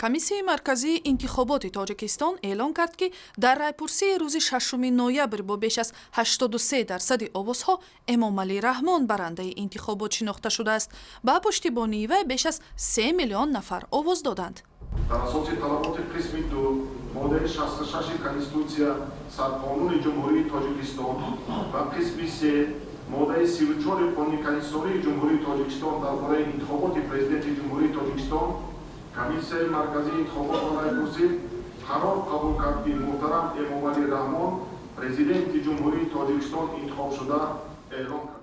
Комиссияи марказии интихоботи Тоҷикистон эълон кард, ки дар райпурсии рӯзи 6 ноябр бо беш аз 83 дарсади овозҳо Эмомалӣ Раҳмон барандаи интихобот шинохта шудааст. Ба пуштибонии вай беш аз 3 миллион нафар овоз доданд. Дар асоси талаботи қисми 2, моддаи 66 Конститутсия, Сарқонуни Ҷумҳурии Тоҷикистон ва қисми 3, моддаи 34 Қонуни Конститутсионии Ҷумҳурии Тоҷикистон дар бораи интихоботи Президенти Ҷумҳурии Тоҷикистон, Комиссияи марказии интихобот ва райпурсӣ қарор қабул кард, ки муҳтарам Эмомалӣ Раҳмон Президенти Ҷумҳурии Тоҷикистон интихобшуда эълон кард.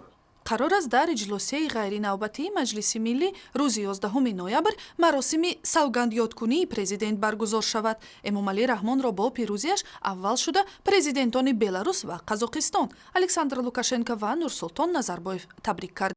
Қарор аст, дар иҷлосияи ғайринавбатии Маҷлиси Миллӣ рӯзи 11 ноябр маросими савгандёдкунии президент баргузор шавад. Эмомалӣ Раҳмонро бо пирӯзиаш аввал шуда президентони Беларус ва Қазоқистон, Александр Лукашенко ва Нурсултон Назарбоев, табрик кард.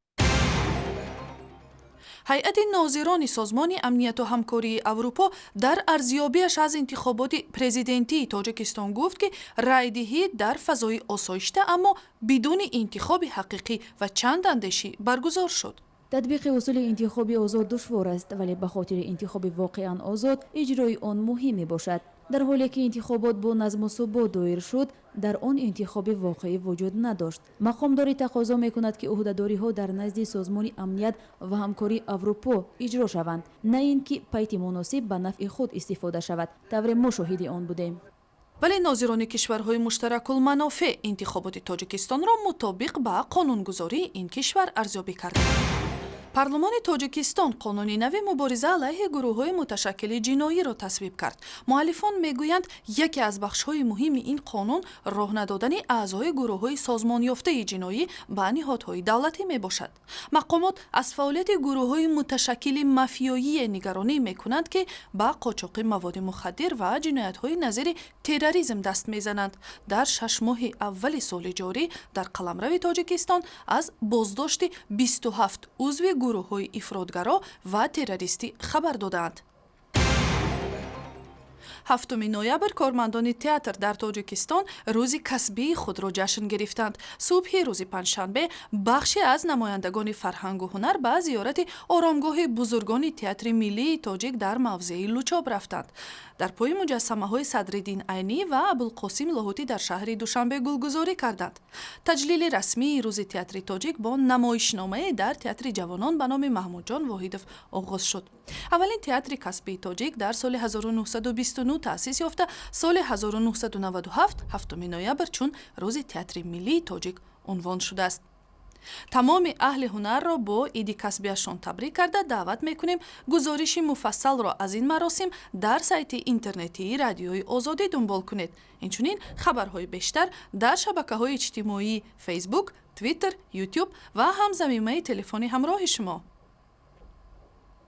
Ҳайати нозирони Созмони амнияту ҳамкории Аврупо дар арзёбиаш аз интихоботи президентии Тоҷикистон гуфт, ки райдиҳӣ дар фазои осоишта, аммо бидуни интихоби ҳақиқӣ ва чандандешӣ баргузор шуд. Татбиқи усули интихоби озод душвор аст, вале ба хотири интихоби воқеан озод иҷрои он муҳим мебошад. Дар ҳоле ки интихобот бо назму субот доир шуд, дар он интихоби воқеӣ вуҷуд надошт. Мақомдорӣ тақозо мекунад, ки ӯҳдадориҳо дар назди Созмони амният ва ҳамкории Аврупо иҷро шаванд, на ин ки пайти муносиб ба нафъи худ истифода шавад, тавре мо шоҳиди он будем. Вале нозирони кишварҳои муштаракулманофеъ интихоботи Тоҷикистонро мутобиқ ба қонунгузории ин кишвар арзёбӣ карданд. Парлумони Тоҷикистон қонуни нави мубориза алайҳи гурӯҳҳои муташаккили ҷиноиро тасвиб кард. Муаллифон мегӯянд, яке аз бахшҳои муҳими ин қонун роҳ надодани аъзои гурӯҳҳои созмонёфтаи ҷиноӣ ба ниҳодҳои давлатӣ мебошад. Мақомот аз фаъолияти гурӯҳҳои муташаккили мафиёие нигаронӣ мекунанд, ки ба қочоқи маводи мухаддир ва ҷиноятҳои назири терроризм даст мезананд. Дар 6 моҳи аввали соли ҷорӣ дар қаламрави Тоҷикистон аз боздошти 27 узви гурӯҳҳои ифротгаро ва террористӣ хабар додаанд. 7 ноябр кормандони театр дар Тоҷикистон рӯзи касбии худро ҷашн гирифтанд. Субҳи рӯзи панҷшанбе бахше аз намояндагони фарҳангу ҳунар ба зиёрати оромгоҳи бузургони театри миллии тоҷик дар мавзеи Лучоб рафтанд. Дар пои муҷассамаҳои Садриддин Айнӣ ва Абулқосим Лоҳутӣ дар шаҳри Душанбе гулгузорӣ карданд. Таҷлили расмии рӯзи театри тоҷик бо намоишномае дар Театри ҷавонон ба номи Маҳмудҷон Воҳидов оғоз шуд. Аввалин театри касбии тоҷик дар соли 1929 таъсис ёфта, соли 1997 7 ноябр чун рӯзи театри миллии тоҷик унвон шудааст. Тамоми аҳли ҳунарро бо иди касбиашон табрик карда, даъват мекунем гузориши муфассалро аз ин маросим дар сайти интернетии Радиои Озодӣ дунбол кунед. Инчунин хабарҳои бештар дар шабакаҳои иҷтимоии Фейсбук, Твиттер, Ютуб ва ҳам замимаи телефони ҳамроҳи шумо.